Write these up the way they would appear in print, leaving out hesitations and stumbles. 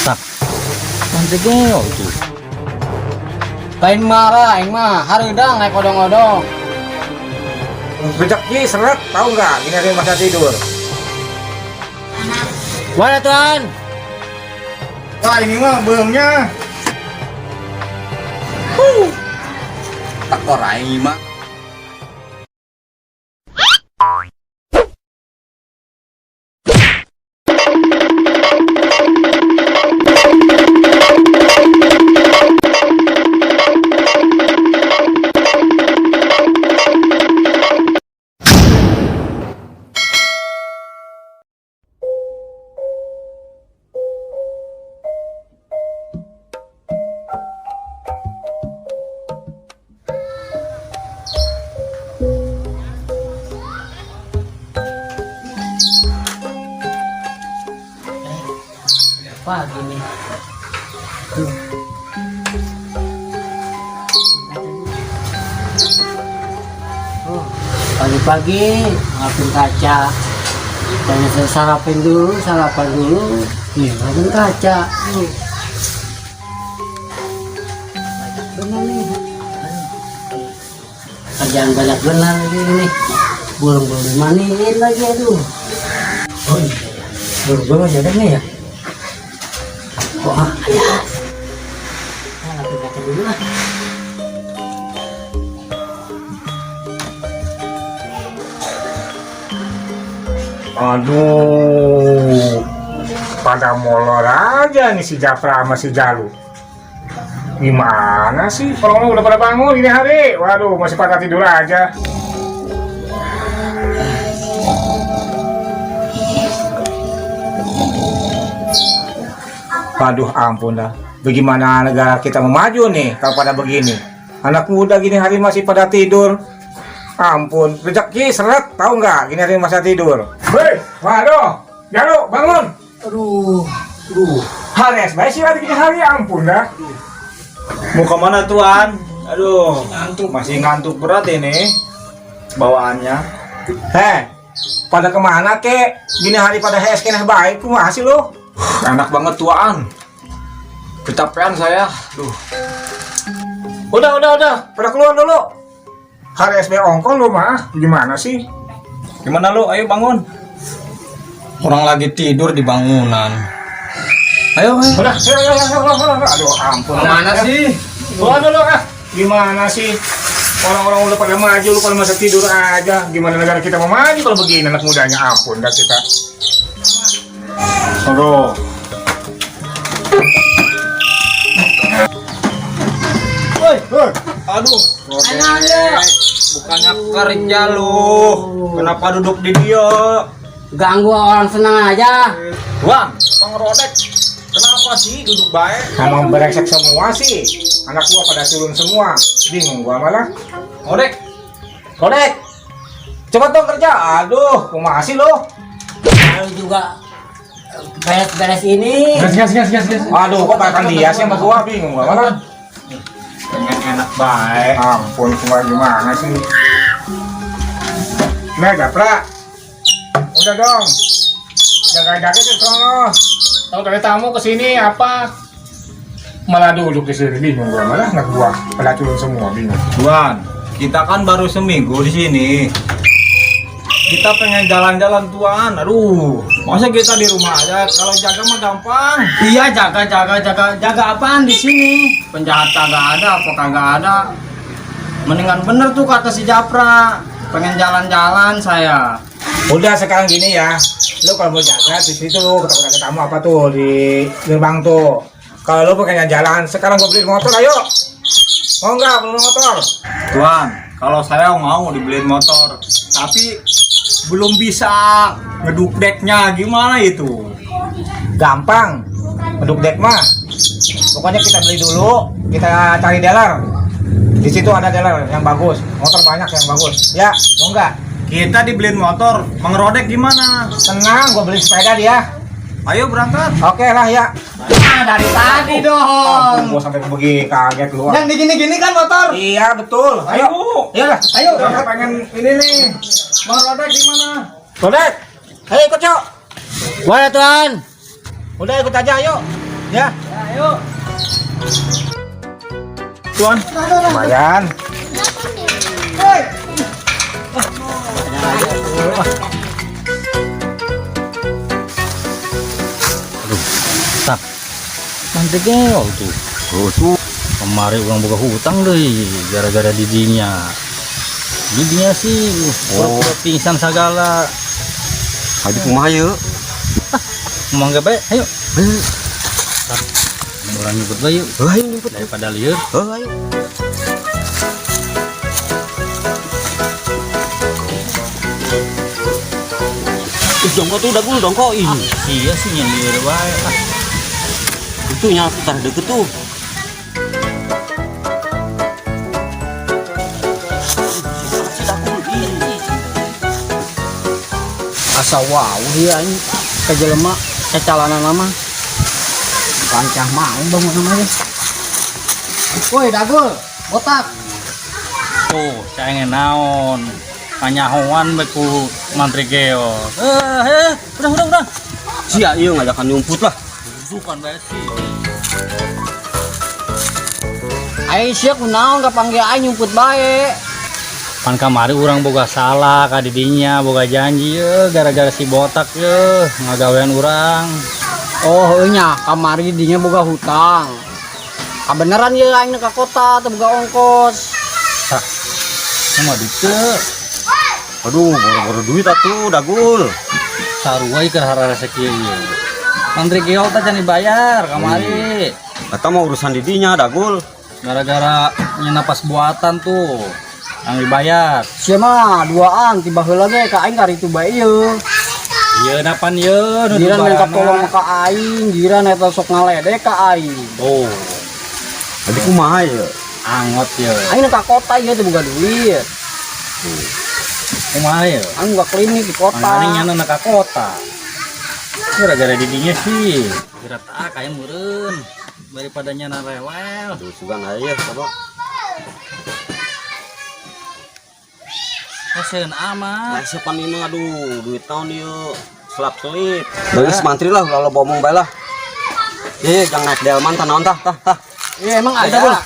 Tak. Nanti geo tuh. Lain marah, aing mah hareudang naik odong-odong. Rezeki seret, tahu nggak? Gini hari masa tidur. Mana tuan? Wah, ini mah beungnya. Tekor aing mah. Pagi nih. Tuh. Oh, pagi-pagi ngapin kaca. Dan saya sarapan dulu. Nih, ngapin kaca. Tuh. Banyak benar nih. Kerjaan banyak benar ini nih. Burung belum dimandiin lagi, aduh. Oh iya, burung gua masih ada nih ya. Wah, ya. Nah, lapin kaca dulu lah. Aduh, pada molor aja nih si Jafra sama si Jalu. Gimana sih? Orang-orang udah pada bangun ini hari. Waduh, masih pada tidur aja. Waduh, ampun dah. Bagaimana negara kita mau maju nih kalau pada begini? Anak muda gini hari masih pada tidur. Ampun, rezeki seret, tahu nggak? Gini hari masa tidur. Hei, waduh, Jalu, bangun. Aduh, aduh. Hares, baik sih hari gini hari, ampun dah. Mau kemana tuan? Aduh, ngantuk. Masih ngantuk berat ini bawaannya. Heh, pada kemana kek? Gini hari pada hes keneh baik, kumaha sih lu? Enak banget tuan. Kecapean saya. Duh. Udah, pada keluar dulu. Hari SB ongkol lu mah, gimana sih? Gimana lu? Ayo bangun. Orang lagi tidur di bangunan. Ayo, ayo. Udah, ayo, ayo, ayo, ayo, ayo. Aduh, ampun. Kemana sih? Keluar dulu ah. Gimana sih? Orang-orang udah pada maju, lu pada masa tidur aja. Gimana negara kita mau maju kalau begini anak mudanya? Ampun dah kita. Aduh. Woi, aduh. Bukannya kerja lu. Kenapa duduk di dia? Ganggu orang senang aja. Tuan, Bang Rodek. Kenapa sih duduk baik? Ngomong brengsek semua sih. Anak gua pada turun semua. Bingung gua malah. Rodek, Kodek. Cepat dong kerja. Aduh, kumaha sih lu? Lalu juga beres-beres ini. Gas, gas, gas, gas. Aduh, kok bahkan dia sih sama gua, bingung gua malah. Pengen enak baik. Ampun, cuma gimana sih? Nah, Japra. Udah dong. Jaga-jaga ke sono. Tahu dari tamu ke sini apa? Malah duduk di sini, bingung gua malah anak gua pada turun semua, bingung. Tuan, kita kan baru seminggu di sini. Kita pengen jalan-jalan tuan. Aduh, masa kita di rumah aja? Kalau jaga mah gampang. Iya, jaga jaga jaga jaga apaan di sini? Penjahat kagak ada, apa kagak ada. Mendingan bener tuh kata si Japra. Pengen jalan-jalan saya. Udah sekarang gini ya. Lu kalau mau jaga di situ ketemu ada tamu apa tuh di gerbang tuh. Kalau lu pengen jalan, sekarang gua beliin motor, ayo. Mau nggak beli motor? Tuan, kalau saya mau dibeliin motor, tapi belum bisa ngeduk deknya, gimana itu? Gampang. Ngeduk dek mah. Pokoknya kita beli dulu, kita cari dealer. Di situ ada dealer yang bagus, motor banyak yang bagus. Ya, mau nggak? Kita dibeliin motor, mengerodek gimana? Tenang, gua beli sepeda dia. Ayo berangkat. Oke lah ya. Nah, dari tadi dong. Ampun, gua sampai begini kaget lu. Yang digini-gini kan motor. Iya, betul. Ayo. Iya lah. Ayo. Saya pengen ini nih. Mengerodek gimana? Rodek. Ayo ikut, Cok. Mana tuan? Udah ikut aja, ayo. Ya. Ayo. Tuan. Lumayan. Tak. Mantri geol tuh. Oh, tuh. Kemarin urang boga hutang deh gara-gara didinya. Didinya sih pura-pura pingsan segala. Haji kumaha yeuh? Ngomong gak baik, ayo. Tak. Urang nyebut bae yuk. Heuh ayo nyumput. Daripada lieur. Heuh ayo. Ih, jongkok tuh dagul dongkok ih. Iya sih nyelieur wae. Ah, Itu nya tar deket tuh. Asa wow dia ini ke jelema cacalana nama. Kancah mau bangun namanya. Woi dagul, botak. Tuh, saya naon. Panyahoan bae ku mantri geol. Eh, udah. Sia ieu ngajakan nyumput lah. Bukan bae sih. Aing sia kunaon kapanggih aing nyumput bae. Pan kamari urang boga salah ka didinya, boga janji ye gara-gara si botak ye ngagawean urang. Oh heuh nya kamari dinya boga hutang. Kabeneran ye aing ka kota teu boga ongkos. Tak. Mah dieu. Aduh, boro-boro duit atuh dagul. Sarua ieu keur hararese kieu ieu. Mantri geol teh can dibayar kamari. Eta mah urusan didinya dagul. Gara-gara napas buatan tuh yang dibayar. Sia mah duaan tiba heula ge ka aing karitu bae ieu. Ieu napan ieu nu Jiran minta dibayarna. tolong ka aing, jiran eta sok ngaledek ka aing. Tuh, Jadi kumaha ieu? angot ye. Aing ka kota ieu teu boga duit. Kumaha ye? Aing boga klinik di kota. Mangkaning nyana ka kota. Gara-gara didinya sih. Kira tak aya meureun daripada nyana rewel. Aduh, sugan aya coba. Kasihan amat. Nah, siapa nih mah aduh, duit tahun ieu selap-selip. Bagus mantri lah kalau bomong bae lah. Ye, jangan naik delman tah naon tah tah tah. Iya emang ada.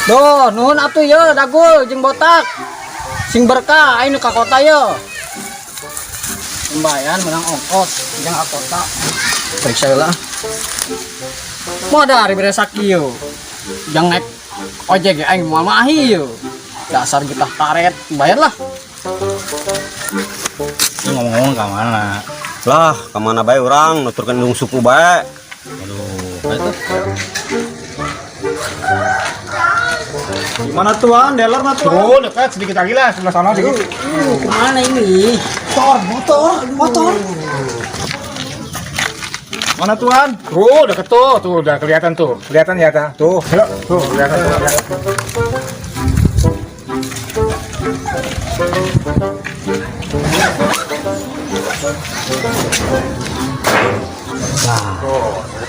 Duh, nuhun atuh ye dagul jeung botak. Sing berkah aing nu ka kota ye. Lumayan menang ongkos jeung ka kota. Periksa lah. Modal bere sakieu. Jang naik ojek ge aing moal mahi ye. Dasar getah karet, bayar lah. Ini ngomong-ngomong ka mana? Lah, ka mana bae urang nuturkeun indung suku bae. Aduh, itu. Gimana tuan? Dealer mah tuan? Tuh, dekat sedikit lagi lah, sebelah sana sedikit. Kemana ini? Motor. Mana tuan? Tuh, deket tuh, tuh udah kelihatan tuh. Kelihatan ya, ta? Tuh, halo, tuh kelihatan tuh. Kelihatan.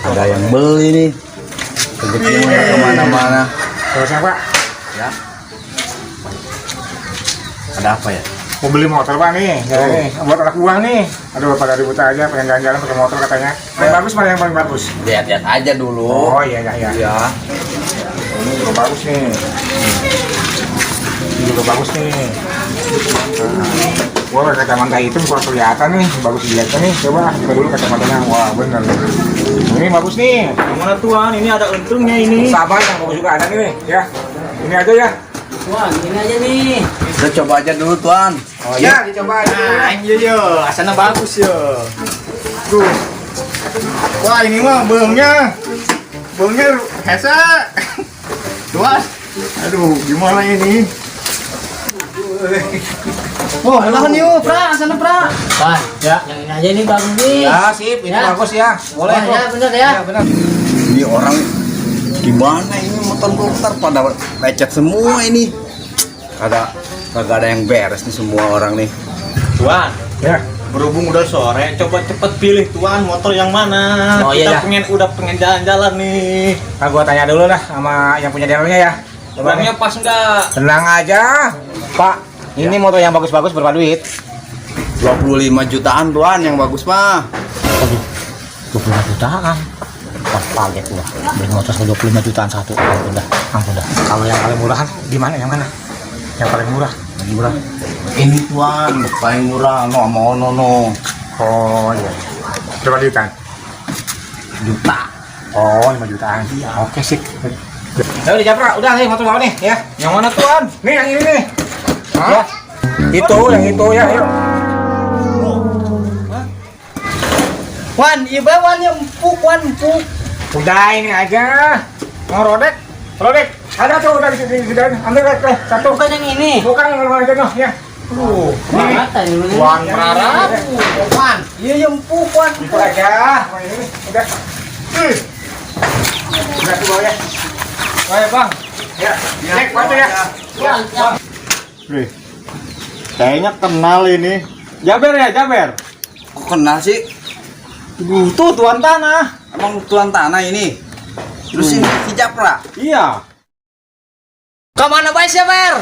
Ada yang beli nih. Rezeki mah nggak kemana-mana. Terus apa? Ya. Ada apa ya? Mau beli motor Pak nih, ya, nih, buat anak buah nih. Aduh, pada ribut aja, pengen jalan-jalan pakai motor katanya. Paling bagus mana yang paling bagus? Lihat-lihat aja dulu. Oh iya iya iya. Iya. Ini juga bagus nih. Ini juga bagus nih. Nah, wah, pakai kacamata hitam kurang kelihatan nih, bagus dilihatnya nih. Coba buka dulu kacamatanya. Wah, bener. Ini bagus nih. Mana tuan? Ini ada untungnya ini. Sabar yang bagus juga ada nih, ya. Ini aja ya. Tuan, ini aja nih. Kita coba aja dulu, Tuan. Oh iya, dicoba aja dulu. Nah, iya yo, asana bagus yo. Tuh. Wah, ini mah beungnya. Beungnya hese. Tuan. Aduh, gimana ini? Oh, lahan yuk, Pra, sana Pra. Pan, ya, yang ini aja ini bagus nih. Ya, sip, ini Ya. bagus ya. Boleh Wah, kok. ya, bener ya. Ya, bener. Ini orang gimana ini motor gua pada lecet semua ini. Kagak ada yang beres nih semua orang nih. Tuan, Ya. berhubung udah sore, coba cepet pilih tuan motor yang mana. Oh, iya, Kita ya. pengen udah pengen jalan-jalan nih. Nah, gua tanya dulu lah sama yang punya dealernya ya. Coba nih. Orangnya pas nggak? Tenang aja, Pak. Ini motor yang bagus-bagus berapa duit? 25 jutaan, Tuan, yang bagus mah. Aduh, 25 jutaan. Wah, kaget gua. Beli motor 25 jutaan satu. Ampun dah, ampun dah. Kalau yang paling murahan di mana, yang mana? Yang paling murah. Paling murah. Ini tuan, paling murah no sama ono no. Oh iya. Berapa jutaan? Juta. Oh, 5 jutaan. Oke, sip. Ya udah Japra, udah nih motor bawa nih ya. Yang mana tuan? Nih yang ini nih. Ya. Itu yang itu ya, yuk. Wan, iya bae Wan ya empuk Wan empuk. Udah ini aja. Mau rodek? Rodek. Ada tuh udah di ambil rek deh, satu. Bukan yang ini. Bukan yang mana aja noh ya. Aduh. Ini Wan Prara. Wan, iya ya empuk Wan. itu aja. Mau ini udah. Udah tuh bawa ya. Baik, Bang. Ya. Cek bantu ya. Wih. Kayaknya kenal ini. Jaber ya, Jaber. Kok kenal sih? Tuh tuan tanah. Emang tuan tanah ini? Terus ini si Japra. Iya. Kemana bae sih, Ber?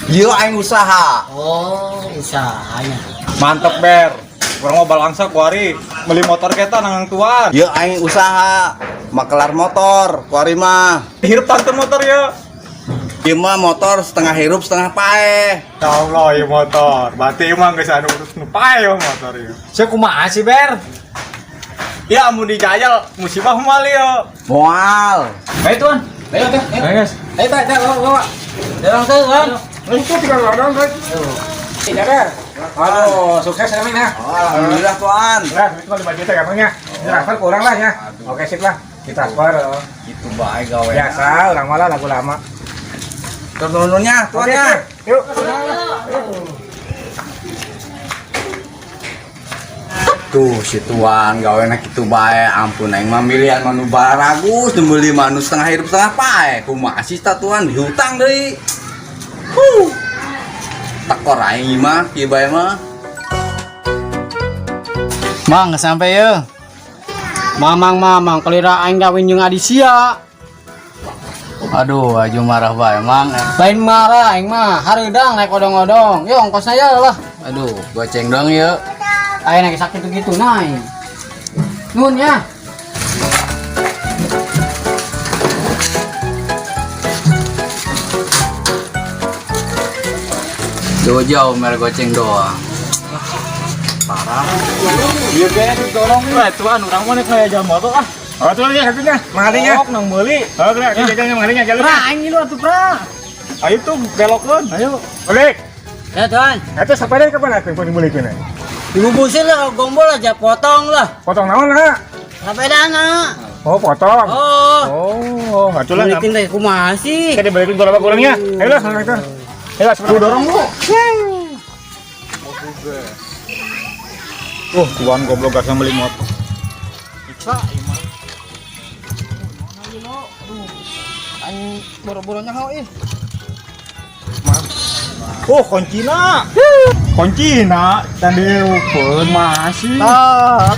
Iya aing usaha. Oh, usahanya. Mantep, Ber. Urang mau balangsa kuari beli motor kita nang tuan. Iya aing usaha makelar motor kuari mah. Hirup tante motor ya. Ieu mah motor setengah hirup setengah paeh. Ya Allah, ya motor. Berarti emang geus anu urus nu pae ya motor ya. Saya kumaha sih, Ber? Ya amun dijajal musibah moal ya. Moal. Ayo tuan. Ayo tuh. Ayo guys. Ayo tak, tak, bawa, bawa. Dorong tuh, Wan. Itu tinggal dorong, guys. Iya, Ber. Aduh, sukses ya, Min ya. Oh, alhamdulillah tuan. Nah, itu mah 5 juta gampangnya. Transfer kurang lah ya. Oke, sip lah. Ditransfer. Gitu bae gawe. Biasa, orang malah lagu lama. Turunnya tuan Oke, ya. sip. Yuk. Tuh si tuan gawe na kitu bae ampun aing mah milihan manu baragus nu meuli manu setengah hirup setengah pae. Kumaha sih ta tuan dihutang deui. Huh. Tekor aing mah kieu bae mah. Mang, sampai ya. Mamang mamang kelira aing kawin jeung adi sia. Aduh, aju marah bae, Mang. Lain marah aing mah, hareudang naik odong-odong. Yo ongkosna ya lah. Aduh, goceng dong yuk. Aing naik sakit gitu naik. Nun ya. Jauh-jauh merek goceng doang. Parah. Iya kayaknya didorong nih. Tuan, urang mah nek kayak jam motor ah. Oh, tuh ya satunya. Mangalinya. Sok nang meuli. Oh, gerak, jajannya mangalinya jalurnya. Pra aing ngilu atuh pra. Ayo tuh belokeun. Ayo. Balik. Ya tuan. Itu sepeda kapan aku yang beli ini? Dibubusir lah gombol aja potong lah. Potong naon lah? Sepedana. Oh, potong. Oh. Oh, atuh lah. Balikin teh kumaha sih? Kita dibalikin berapa kurangnya? Ayo lah, sama itu. Ayo lah, sebentar. Dorong lu. Oh, tuan goblok gak beli motor. Aing boro-boronya hao ih. Oh, kuncina. Kuncina tadi masih. Tak.